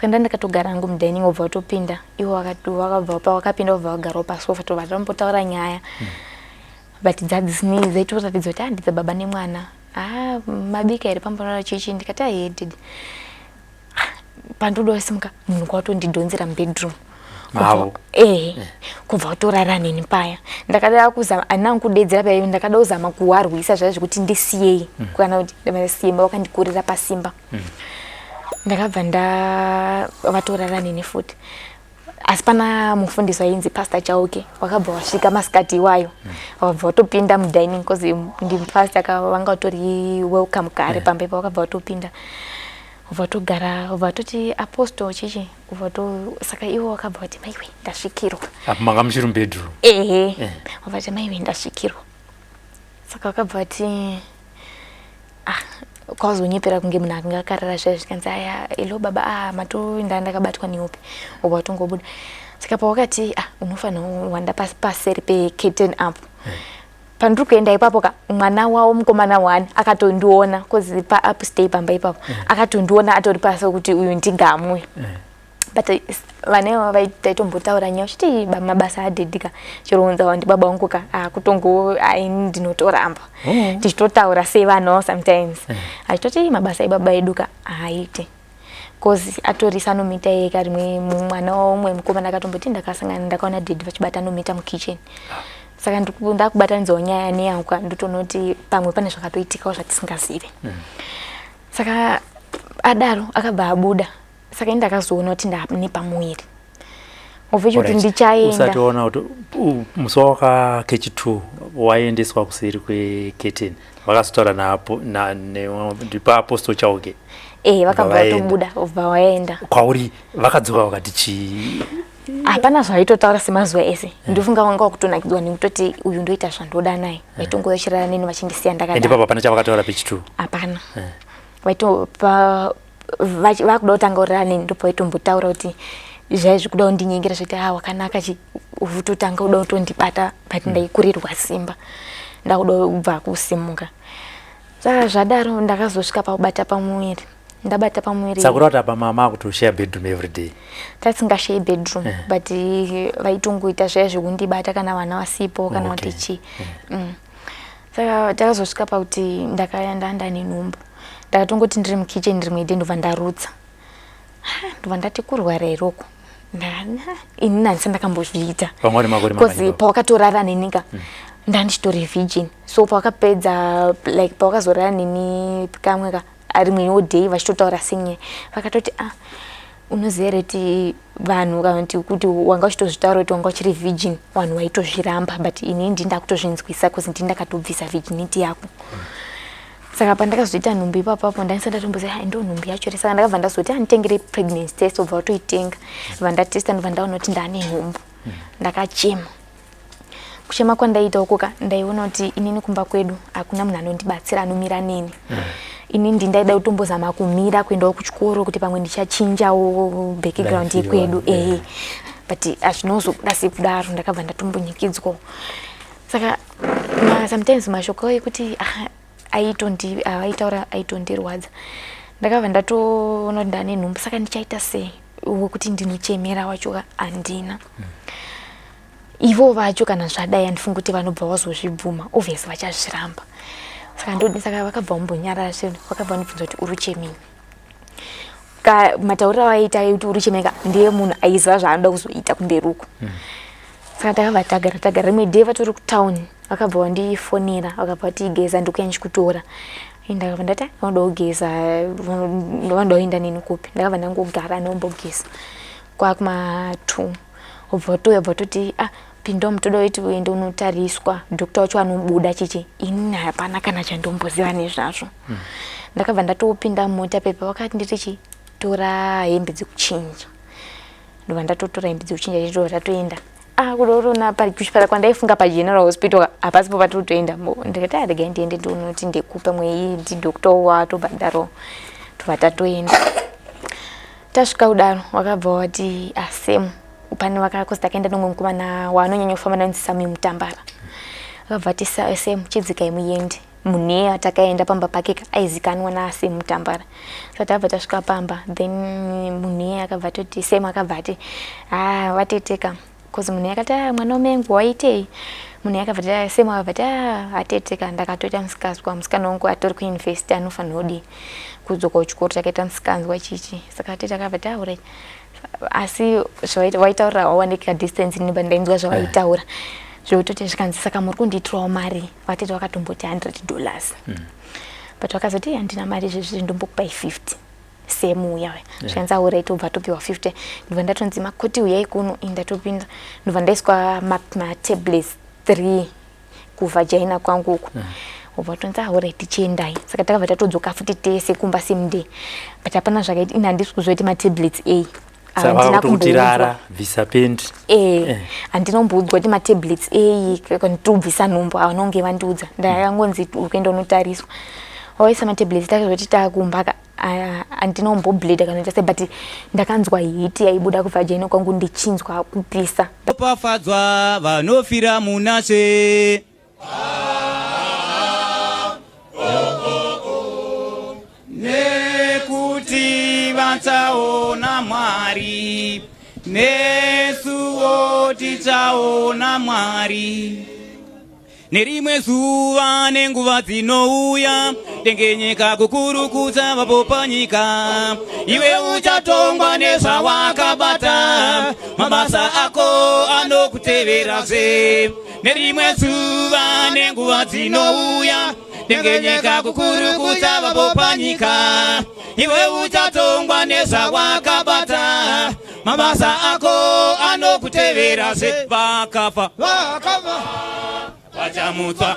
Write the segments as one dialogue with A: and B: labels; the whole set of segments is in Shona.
A: Saka nda ndakatogara hangu mudining, wobva watopinda iwo, wakabva pawakapinda wobva wagarawo pasofa, tobva tambotaura nyaya, but dzadzisinei, dzaitoratidza kuti handidza baba nemwana. Ah, mabika here pambonaura chichi? Ndikati, "Ahe, daddy." Pandoda kusimuka, munhu kwatondidhonzera mubedroom.
B: Mavo?
A: Ehe, kubva watorara neni paya. Ndakada kuzama, handina kudedzera paya, ndakada kuzama kuwarwisa zvaya zvekuti ndisiyei kana kuti simba wakandikurira pasimba. Ndakabva ndavatorara neni futi, asi pana mufundisi wainzi Pastor Chauke wakabva wasvika masikati iwayo, wakabva watopinda mudining, cause ndipastor vanga vatori welcome kare pamba ipa. Wakabva watopinda, ubva watogara, ubva watoti, "Apostle chichi," ubva to saka ivo wakabva vati, "Maiwe, ndasvikirwa."
B: Apo manga muchiri mubedroom?
A: Ehe. Wabva vati, "Maiwe, ndasvikirwa." Saka wakabva vati, ah, kwazonyepera kunge munhu akanga akarara zviya, zvikanzi, "Aya, elo baba, ah, matoenda, ndakabatwa nehope." Ubva watongobuda. Saka pawakati, "Ah, unofanira wanda paseri pecurtain apo pandiri kuenda ipapo ka," mwana wavo mukomana one akatondiona, cause paupstay pamba ipapo, akatondiona atori pasi kuti uyu ndigamu. But vana ivava taitombotaura nyaya uchiti mabasa adaddy ka, chironza ndi baba vangu ka, akutongo ai, ndinotoramba. Tichitotaura sevanawo sometimes, achitoti mabasa ebaba edu ka haaite, cause atorisa anomita ega. Rimwe mwana waumwe mukomana akatomboti, "Ndakasangana, ndakaona daddy vachibata anomita mukitchen." Saka ndakubatanidzawo nyaya neyangu ka, ndotoona kuti pamwe pane zvakatoitikawo zvatisingazive. Saka adaro akabva abuda. Saka ini ndakazoona kuti ndane pamuviri, of which kuti ndichaenda.
B: Usati waona kuti musi wawaka kechi2 waendeswa kuseri kweketeni, vakazotaura napo ndipaapostle Chauke?
A: Eh, vakabva vaenda. Vatobuda, ubva waenda.
B: Kwauri vakadzoka vakati chii?
A: Hapana zvaitotaura semazuva ese. Ndofunga vanga vakutonakidzwa nekutoti uyu ndoita zvandoda naye. Vaitongouya chirara neni vachindisiya
B: Ende
A: ndakadaro.
B: Papa pana chavakataura pechi2?
A: Hapana. Vaitopa vakuda kutanga kurara neni, ndopavaitombotaura kuti zvai zvikuda kundinyengera, zviti, "Ah, wakanaka chi," utotanga kuda kutondibata, but ndaikurirwa simba, ndakuda kubva kusimuka. Saka zvadaro ndakazosvika pakubata pamuviri. Ndabata pamuviri,
B: Saka kureva kuti apa mama akutoshare bedroom every day?
A: Tatisingashare bedroom, but vaitongoita zvaya zvekundibata kana vana vasipo kana kuti chii. Saka takazosvika pakuti ndakaenda ndane nhumbu. Ndakatongoti ndiri mukitchen rimwe day, ndobva ndarutsa. Ha, ndobva ndati, "Kurwara here uku?" Ini handisa ndakambozviita.
B: Vanga vane makore
A: Because
B: mangani?
A: pawakatorara neni ka, ndandichitori virgin. So pawakapedza, like pawakazorara neni kamwe ka, rimwewo day vachitotaura senyaya, vakatoti, "Ah, unoziva here kuti vanhu kana kuti wanga uchitozvitaura kuti wanga uchiri virgin, vanhu vaitozviramba, but ini ndi ndakutozvinzwisa cause ndi ndakatobvisa virginity yako." Saka pandakazoita nhumbu ipapapo, ndaisati ndatomboziva, "Hai, ndo nhumbu yacho here?" Saka ndakabva ndazoti, "Anditengere pregnancy test." Ubva watoitenga, bva ndatesta, ndobva ndaona kuti ndane nhumbu. Ndakachema. Kuchema kwandaiita uko ka, ndaiona kuti inini kumba kwedu hakuna munhu anondibatsira, anomira neni. Ini ndi ndaida kutombozama kumira kuendawo kuchikoro kuti pamwe ndichachinjawo background
B: Life
A: yekwedu.
B: iyoyo,
A: Ehe, but hazvinozobuda sekudaro. Ndakabva ndatombonyikidzwawo. Saka sometimes mashoko ekuti, ah, aitondi aitaura aitondirwadza. Ndakabva ndatoona kuti ndane nhumbu, saka ndichaita sei wekuti ndinochemera wacho ka handina. Ivo vacho kana zvadai, handifungi kuti vanobva vazozvibvuma, obviously vachazviramba. Saka ndodi, saka vakabva vambonyarara zvinhu, vakabva vandibvunza kuti, "Uri chemei?" Ka matauriro avaita ekuti, "Uri chemei?" ka, ndiye munhu aiziva zvaanoda kuzoita kumberi uko. Saka takabva tagara tagara. Rimwe day vatori kutauni, vakabva vandifonera, vakabva vati, "Geza, ndikuya ndichikutora." Ndakabva ndati, "Ah, vanoda kugeza, vanoda kuenda neni kupi?" Ndakabva ndangogara nombogeza kwakuma 2, ubva watouya, bva toti, "Ah, pinda mutoda kuti uende unotariswa, doctor wacho anobuda chichi." Inini hapana kana chandomboziva nezvazvo. Ndakabva ndatopinda mumota pepa, vakati nditi chi, "Tora hembe dzekuchinja." Ndobva ndatotora hembe dzekuchinja, chitobva tatoenda. Ah, kudotoona kuchipatara kwandaifunga paGeneral Hospital hapasipo patiri kutoenda. Ndikati, "Ah, regai ndiende ndione kuti ndekupa mwei ndidoctor watobhadharo." Tobva tatoenda. Tasvika kudaro, wakabva wati asemu pane vakakozi takaenda nomwe mukomana waanonyanya kufamba naye, Sami Mutambara. Akabva ati, "Semu, chidzikai muende." Munhu iyeye atakaenda pamba pake ka aizikanwa naSam Mutambara. Saka tabva tasvika pamba then munhu iyeye akabva atoti Sam akabva ati haa vatete ka cause munhu akati ah mwana wamengu waitei munhu akabva ati ah, Sam akabva ati ah atete ka ndakatoita musikanzwa musikana wangu atori kuuniversity anofanira kudii kudzoka kuchikoro takaita musikanzwa chichi saka atete akabva ati ah alright asi zvawaitaurira wawanike kadistance ini but ndainzwa zvawaitaura zvekutoti zvikanzi saka muri kundiitirawo mari vatete vakatomboti 100 dollars but vakazoti handina mari izvezvi ndombokupai 50 same uya zvikanzi alright ubva topiwa 50 ndobva ndatonzi makoti uyai kuno ini ndatopinda ndobva ndaiswa matablets 3 kuvagina kwangu uku ubva tonzi alright tichiendai saka takabva tatodzoka futi tese kumba same day but hapana zvakaita ini handisi kuziva kuti matablets ei
B: Saka
A: Handina
B: vakakuti
A: kumboudzwa.
B: rara bvisa pendi
A: Eh, handina kumboudzwa kuti matablets ei tobvisa nhumbu havanonge vandiudza ndakangonzi uri kuenda unotariswa waisa matablets takazoti taakumba ka handina kumbobleeda kana kuita sei but ndakanzwa heat yaibuda kuvagina kwangu ndichinzwa kupisa.
C: Ropafadzwa vanofira munaShe. Nekuti vachaona Mwari, nesuwo tichaona Mwari. Nerimwe zuva nenguva dzinouya, dengenyeka kukuru kuchavapo panyika. Iwe uchatongwa nezvawakabata, mabasa ako anokuteverazve. Nerimwe zuva nenguva dzinouya, dengenyeka kukuru kuchavapo panyika. Iwe uchatongwa nezvawakabata, mabasa ako anokuteverazve. Vakafa vachamutswa,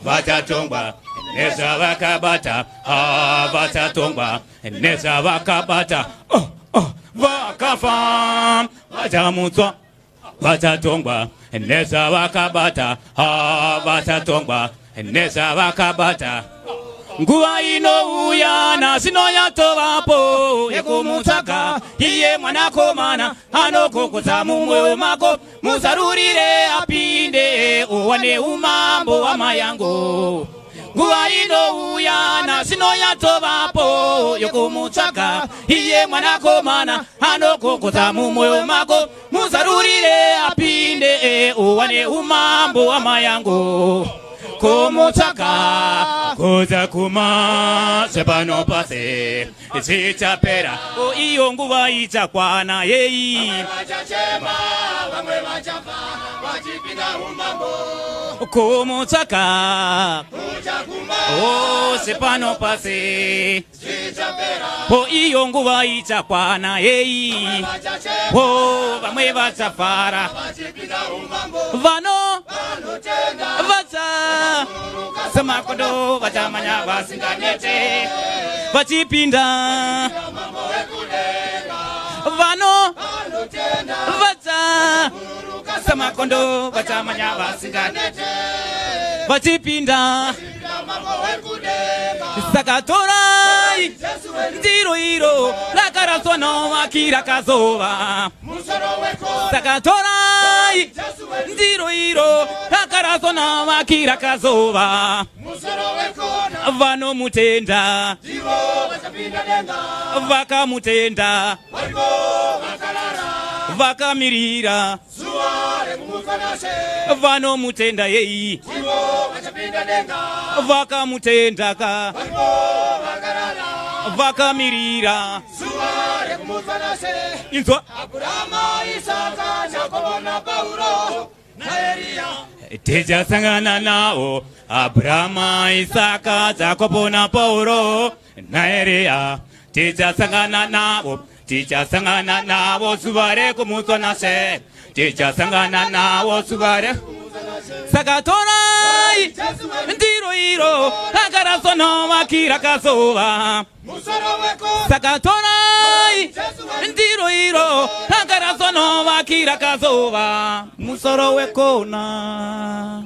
C: vachatongwa nezvavakabata, ah, vachatongwa nezvavakabata. Oh, oh, vakafa vachamutswa, vachatongwa nezvavakabata, ah, vachatongwa nezvavakabata. Nguva inouya nazvino yatovapo yekumutsvaga iye mwanakomana anogogodza mumwoyo mako, muzarurire apinde uwane umambo hwamayangu. Nguva inouya nazvino yatovapo yekumutsvaga iye mwanakomana anogogodza mumwoyo mako, muzarurire apinde uwane umambo hwamayangu. Kumutsvaga kudzakuma zvepano pasi zvichapera, o iyo nguva ichakwana yei. Kumutsvaga o zvepano pasi o iyo nguva ichakwana yei. O vamwe vachafara, vano vacha semakondo vachamanya vasinganete vachipinda, vano vacha semakondo vachamanya vasinganete vachipinda. Saka torai ndiro iro rakaraswa novaki rakazova. Saka torai ndiro iro rakaraswa navaki rakazova. Vanomutenda vakamutenda vakamirira vanomutenda yei vakamutenda ka vakamirira inzwa. Tichasangana nawo Abrahama, Isaka, Jakobo naPauro naEriya. Tichasangana navo, tichasangana navo zuva rekumutswa naShe. Tichasangana navo zuva re. Saka torai ndiro iro rakaraswa navaki rakazova. Saka torai ndiro iro rakaraswa novaki rakazova musoro wekona.